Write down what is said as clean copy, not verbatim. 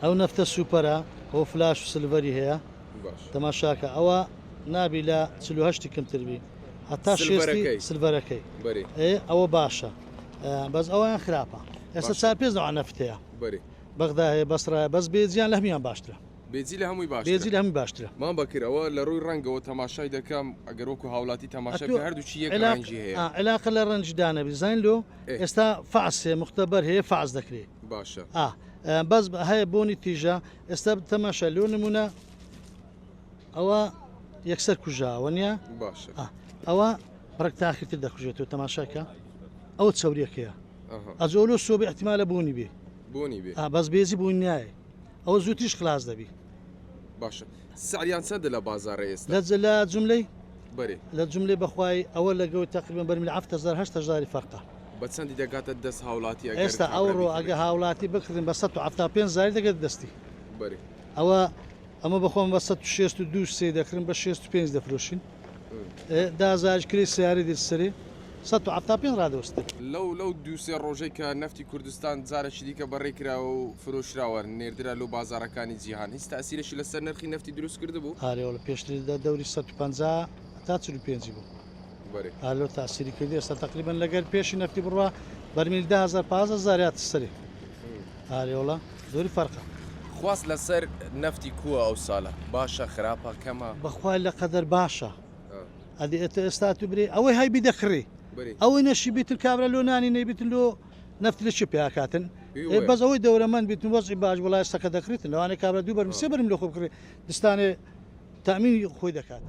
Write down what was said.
ئەو نەفتە سوپەرە ئەوە فلاش و سلڤەری هەیە باش تەماشاکە ئەوە نابی لە 48 کەمتر بی هەتا شێستی سلڤەرەکەی. سلڤەرەکەی بەری ئێ ئەوە باشە ئە، بەس ئەویان خراپە ئێستا باشە. چار پێنج نەوع نەفت هەیە بەری بەغدا هەیە بەسرا هەیە بەس بێجیان لە هەموویان باشترە بێجی لە هەمووی باشترە. بێجی لە هەمووی باشترە. مام بەکر ئەوە لە ڕووی ڕەنگەوە تەماشای دەکەم ئەگەر وەکو هاولاتی تەماشای ئەتۆ بکە هەردووکی یەک عیلاق ڕەنگی هەیە. ئا عیلاقە لە ڕەنگی دانەبی زانین لۆ ئێ. ئێستا فەعس هەیە موختەبەر هەیە فەعس دەکرێ. باشە. ئا بەس هەیە بۆنی تیژە ئێستا تەماشا لۆ نمونە ئەوە یەکسەر کوژاوە نیە؟ باشە. ئا ئەوە بڕێک تاخیرتر دەکوژێتەوە تەماشاکە ئەوە چەوریەکەیە ئەها. ئەجۆ لۆ سۆبی ئیحتیمالە بۆنی بێ. بۆنی بێ. ئا بەس بێجی بۆنی نایە. ئەوە زووتریش خلاس دەبی. باشە سعریان چەندە لە بازاڕێ ئێستا؟ لە لە جوملەی؟ بەرێ. لە جوملەی بەخوای ئەوە لەگەو تەقریبەن بەرمیل 7000 8000 فەرقە. بە چەندی دەگاتە دەست هاوڵاتی ئەگەر ئێستا کابرا ئەوڕۆ بیکڕێت؟ ئەگە هاوڵاتی بکڕین بە 175 زاری دەگەتە دەستی. بەرێ. ئەوە ئەمە بەخۆم بە 162 سێ دەکڕین بە 65 دەفرۆشین. دە هەزاریش کرێی سەیارەی دێتە سەرێ 175 ڕادەوەستێ. لەو لەو دوو سێ ڕۆژەی کە نەفتی کوردستان جارێکی دیکە بەڕێ کراوە و فرۆشراوە نێردرا لۆ بازاڕەکانی جیهان هیچ تاسیرێکی لەسەر نرخی نەفتی دروست کردبوو؟ ئارێ وەڵا پێشتر لە دەوری 150 هەتا 45 بوو. بەرێ. ئا لۆ تاسیری کردی ئێستا تەقریبەن لەگەر پێشی نەفتی بڕوا بەرمیل 10000 15000 هاتە سەرێ. ئارێ وەڵا زۆری فەرقە. خواست لەسەر نەفتی کووە ئەو سالە باشە خراپە کەمە؟ بەخوا لە قەدەر باشە ئەدی ئەتە ئێستا تو برێ ئەوەی هەی بی دەکڕی ئەوەی نەشی بیتن کابرا لۆ نانی نەیبیتن لۆ نەفت لە چی پیاکاتن بەس ئەوەی دەورەمەند بیتن وەزعی باش وڵای ئێستا کە دەکڕیتن لەوانەیە کابرا دوو بەرم سێ بەرم لۆ خۆ بکڕێ دستانێ تامینی خۆی دەکات.